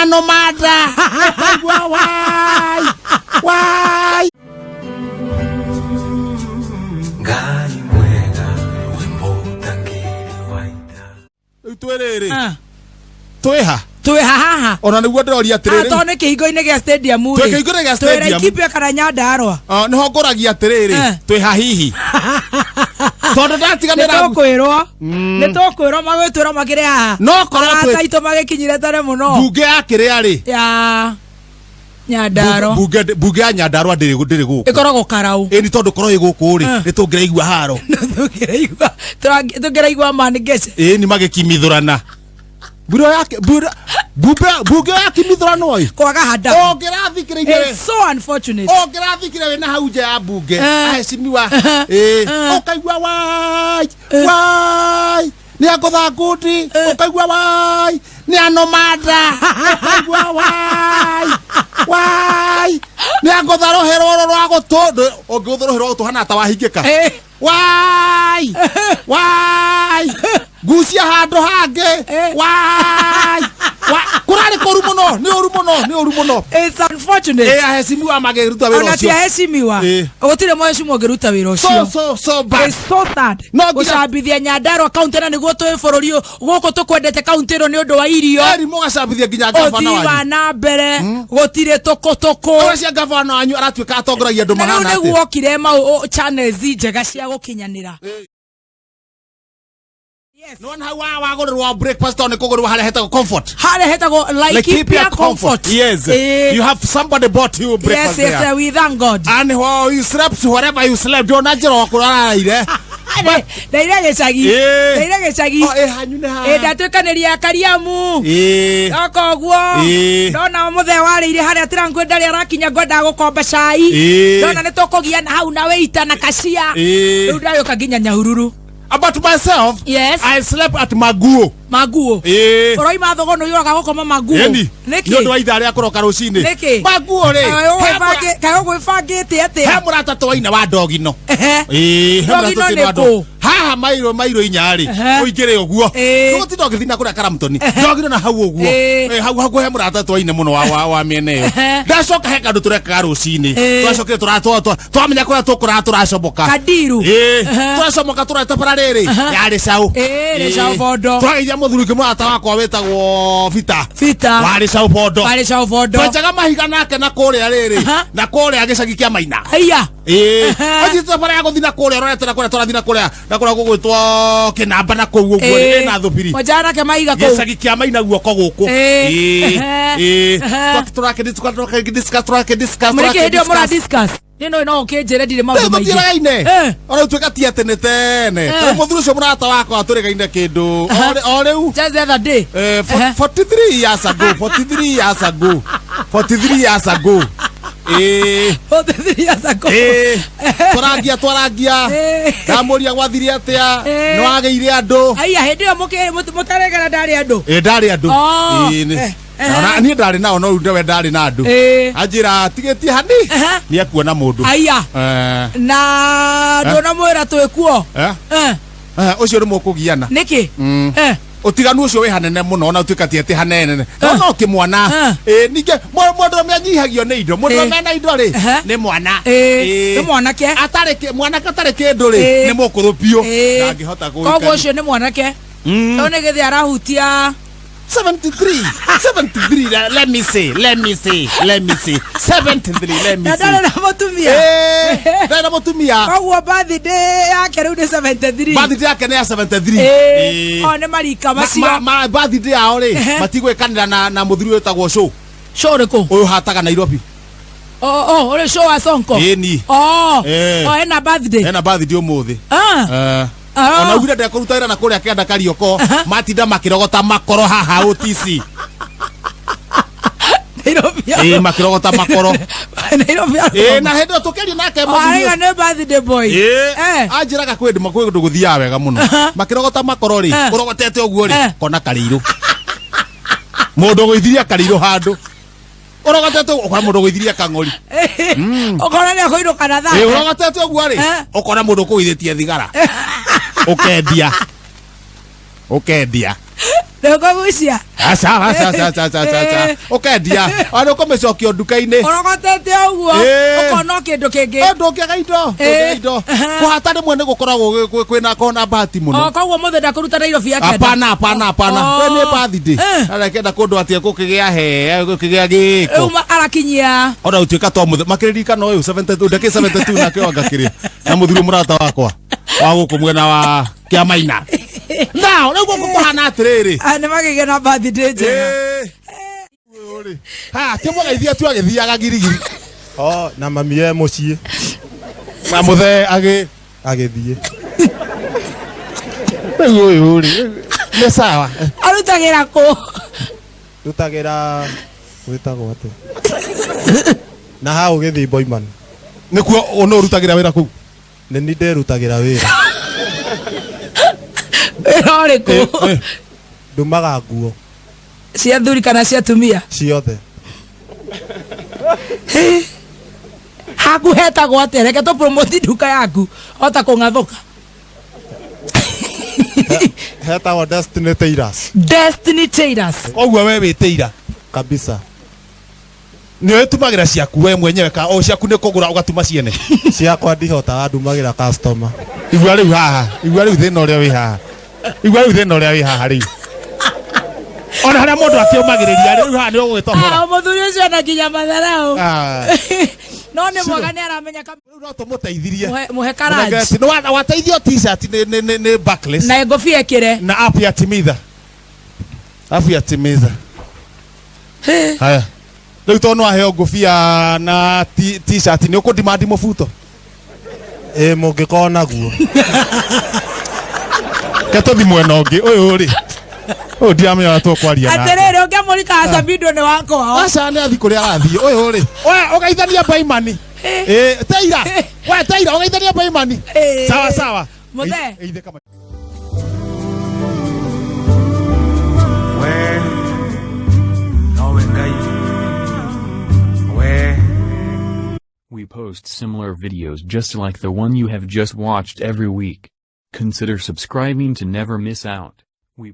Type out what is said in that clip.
Anomada ũkaigua wai wai. Ngai mwega wĩ mũtangĩri wa ita. Rĩu twĩrĩrĩ Ah. twĩha Twĩ haha. Ona nĩguo ndĩroria Ah, atĩrĩrĩ. tondũ nĩ kĩhingo-inĩ gĩa stadium rĩ. Twĩ kĩhingo-inĩ gĩa Twĩ stadium. Laikipia kana Nyandarua? Ah, nĩho ngũragia atĩrĩrĩ, twĩha hihi tondũ Nĩ ndatiganĩra tũkwĩrwo, nĩ tũkwĩrwo magwĩtwĩra makĩrĩ haha. No korwo Arata aitũ magĩkinyire tene mũno. Mbunge ya kĩrĩa rĩ? Ya Nyandarua. Mbunge ya Nyandarua ndĩrĩ gũkũ. Ĩkoragwo Karau. Ĩni tondũ korwo ĩ gũkũ rĩ, nĩ tũngĩraigua haro. Tũngĩraigua manigece. Ĩni magĩkimithũrana mbura yake mbura mbunge mbunge ya kimithũrano ĩ kwaga handa. Ũngĩrathikĩrĩirie. It's so unfortunate. Ũngĩrathikire wĩna hau nja ya mbunge, ahecimiwa, ĩ ũkaigua wai wai nĩ angũtha ngundi, ũkaigua wai nĩ anomanda, ũkaigua wai wai nĩ angũtha rũhĩ rũrũ rwa gũtũ. Ũngĩgũtha rũhĩ rwa gũtũ hana ta wahingĩka. Wai wai ngucia handũ hangĩ. Wai kũrarĩ kũru mũno, nĩ ũru mũno, nĩ ũru mũno. It's unfortunate. Ĩ ahecimiwa magĩruta wĩra Ona ti ũcio. ahecimiwa, gũtirĩ mũhecimiwa ũngĩruta wĩra So ũcio. so bad. It's so sad. No nginya- Gũcambithia Nyandarua kaunti na nĩguo twĩ bũrũri ũyũ gũkũ tũkwendete kaunti ĩno nĩ ũndũ wa irio. Eri mũgacambithia nginya gavana Ũthii wa wanyu. na mbere gũtirĩ tũkũtũkũ. Ũrĩa cia gavana wanyu aratuĩka atongoragia andũ Na rĩu mahana atĩa? nĩguo okire mau channels njega cia gũkinyanĩra. Yes. Nĩwona hau wagũrĩrwo breakfast tondũ nĩ kũgũrĩrwo harĩa hetagwo Comfort. Harĩa hetagwo Laikipia Comfort. Yes. You have somebody bought you breakfast there. Yes, we thank God. And while you slept, wherever you slept, ndona njĩra wa kũraraire. Ndaire gĩcagi. Ndaire gĩcagi. Oh, hanyu nĩ ha. Ĩ ndatuĩkanĩria Kariamu. Ndoka ũguo. Ndona mũthee warĩire harĩa tirangu ndarĩ arakinya ngwendaga gũkomba cai. Ndona nĩ tũkũgiana hau na wĩita na kacia. Rĩu ndagĩũka nginya Nyahururu. About myself, I slept at Maguo. Maguo. Ũroima Thogono yũraga gũkoma Maguo? Ĩni. Nĩkĩ? Nĩ ũndũ wa ithaa rĩa kũroka rũcinĩ. Nĩkĩ? Maguo rĩ. Kaĩ ũgwĩbangĩte atĩa? He mũrata twaina wa Ndogino. Ĩĩ, he mũrata Ndogino twaina wa nĩ Ndogino. kũ? Haha mairo 4 rĩ, ũingĩre ũguo. Tũgũtinda ũgĩthiĩ na kũrĩa Karamtoni. Ndogino na hau ũguo. Hau hakuhĩ he mũrata twaina mũno wa mĩena ĩyo. Ndacoka he kaũndũ tũrekaga rũcinĩ. Twacokire twamenya kũrĩa tũkũrara tũracomoka. Kadiru. Tũracomoka tũrete bara rĩrĩ ya Rĩcaũ. Rĩcaũ Bondo. Twageithia mũthuri ũngĩ mũrata wakwa wĩtagwo Bita. Bita. Wa Rĩcaũ Bondo. Wa Rĩcaũ Bondo. Twenjaga mahiga nake na kũrĩa rĩrĩ. Na kũrĩa gĩcagi kĩa Maina. Aya. Anjĩtĩte bara ya gũthiĩ na kũrĩa ũrorete na kũrĩa tũrathiĩ na kũrĩa na kũrĩa gũgwĩtwo Kĩnamba na kũu ũguo rĩ, ĩna thũbiri. Mwenjaga nake mahiga kũu. Gĩcagi kĩa Maina guoko gũkũ. Tũrakĩdiscuss, tũrakĩdiscuss, Mũrĩkĩ hĩndĩ ĩyo tũrakĩdiscuss. mũradiscuss? Niĩ no no ũkĩnjĩre ndirĩ maũndũ maingĩ. Tũtiraine. Ona rĩu tuĩka ti atĩ nĩ tene. Tondũ mũthuri ũcio mũrata wakwa tũrĩgaine kĩndũ. O rĩu. Just the other day. 43 years ago, 43 years ago. 43 years ago. 43 years ago. Twarangia, twarangia. Ndamũria gwathire atĩa? Nĩ wagĩire andũ. Aya, hĩndĩ ĩyo mũtaregera ndarĩ andũ. Ndarĩ andũ. Oh. Nĩ. Ona niĩ ndarĩ nao no rĩu ndewe ndarĩ na andũ. Anjĩra tigĩtie hani nĩ ekuona mũndũ. Aya. Na ndũnamwĩra twĩ kuo? Ũcio nĩ mũkũgiana. Nĩkĩ? Ũtiganu ũcio wĩ hanene mũno ona ũtuĩka ti atĩ hanene no no kĩmwana. Ningĩ mũndũrũme anyihagio nĩ indo. Mũndũrũme na indo rĩ nĩ mwana. Nĩ mwanake. Atarĩ mwanake atarĩ kĩndũ rĩ nĩ mũkũrũ biũ. Ndangĩhota Koguo gũikara. ũcio nĩ mwanake. Tondũ nĩ gĩthĩ arahutia 73, 73, let me see, let me see, let me see. 73, let me Na see. ndarĩ na mũtumia. Ndarĩ na mũtumia. Koguo birthday yake rĩu nĩ 73. Birthday yake nĩ ya 73. O nĩ marika macio. Birthday yao rĩ, matigwĩkanĩra na mũthuri wĩtagwo Show. Show ũrĩkũ? Ũyũ hataga Nairobi. Oh, oh, ũrĩ Show wa Sonko? Ĩni. Oh, oh, ena birthday. Ena birthday ũmũthĩ. Ona ugire ndekũruta wĩra na kũrĩa kĩanda Karioko, matinda makĩrogota makoro haha OTC. Nairobi. Makĩrogota makoro. Nairobi. Na hĩndĩ ĩyo tũkĩaria nake Oh, mũthuri araiga nĩ birthday boy. Anjĩraga kwĩ kwĩ kũndũ gũthiaga wega mũno. Makĩrogota makoro rĩ, ũrogotete ũguo rĩ, kona karĩirũ. Mũndũ ũgũithirie karĩirũ handũ. Ũrogotete ũguo, ũkona mũndũ ũgũithirie kang'ori. Ũkona nĩ akũinũka na thaa. Ũrogotete ũguo rĩ, ũkona mũndũ ũkũgũithĩtie thigara. Ũkendia. Ũkendia. Ndũkũgucia. Aca aca aca aca aca aca aca. Ũkendia ona ũkũmĩcokia nduka-inĩ. Ũrogotete ũguo. Ũkona o kĩndũ kĩngĩ. Ndũngĩaga indo, ndũngĩaga indo. Kũhata rĩmwe nĩ gũkoragwo kwĩna kona bahati mũno. O koguo mũthĩ ndakũruta Nairobi ya kenda. Hapana hapana hapana. We nĩ birthday. Arekenda kũndũ atĩ gũkĩgĩa he gũkĩgĩa gĩko. Rĩu arakinyia. Ona ũtuĩka to mũthĩ makĩririkana ũyũ 72 ndakĩ 72 nake wanga kĩrĩa na mũthuri mũrata wakwa wa gũkũ mwena wa Kĩamaina. Now rĩu gũkũ kũhana atĩrĩrĩ. Nĩ magĩgĩa na birthday njega. Ha kĩmũgeithia tu agĩthiaga girigiri. Oh, na mami e mũciĩ. Na mũthee agĩthiĩ. Rĩu ũyũ rĩ nĩ sawa. Arutagĩra kũ? Rutagĩra gwĩtagwo atĩa? Na hau gĩthimbo imani. Nĩkuo ũnũ ũrutagĩra wĩra kũu? Nĩ ni ndĩrutagĩra wĩra. Wĩra ũrĩkũ? Ndumaga nguo. Cia thuri kana cia atumia? Ciothe. Haku hetagwo atĩa? Reke tũ promote nduka yaku ota kũng'athũka. Hetagwo Destiny Tailors. Destiny Tailors. Koguo we wĩ tailor? Kabisa. Nĩ ũtumagĩra ciaku we mwenyewe ka o ciaku nĩ kũgũra ũgatuma ciene? Ciakwa ndihotaga, ndumagĩra customer. Igua rĩu haha, igua rĩu thĩna ũrĩa wĩ haha. Igua rĩu thĩna ũrĩa wĩ haha rĩu. Ona harĩa mũndũ akĩũmagĩrĩria rĩu haha nĩ ũgũgĩtohora. Mũthuri ũcio ona nginya matharau. No nĩ mwega nĩ aramenya Rĩu no tũmũteithirie. Mũhe karaj. Nĩ wateithio t-shirt nĩ Barclays. Na ngobia ĩkĩre. Na app ya Timiza. App ya Timiza. Haya. Rĩu tondũ nĩwaheo ngũbia na t-shirt nĩ ũkũdimandi mũbuto? Ĩ mũngĩkorwo naguo. Ke tũthi mwena ũngĩ ũyũ rĩ. Ũyũ ndiramenya ũrĩa tũkwaria nake. Atĩrĩrĩ ũngĩamũrika Acabindo nĩ wakwa. Aca nĩ athi kũrĩa arathiĩ. Ũyũ rĩ. We ũgeithania Baimani. Taira. We Taira ũgeithania Baimani. Sawa sawa. Mũthee. We nowe Ngai. We. We post similar videos just like the one you have just watched every week. Consider subscribing to never miss out. We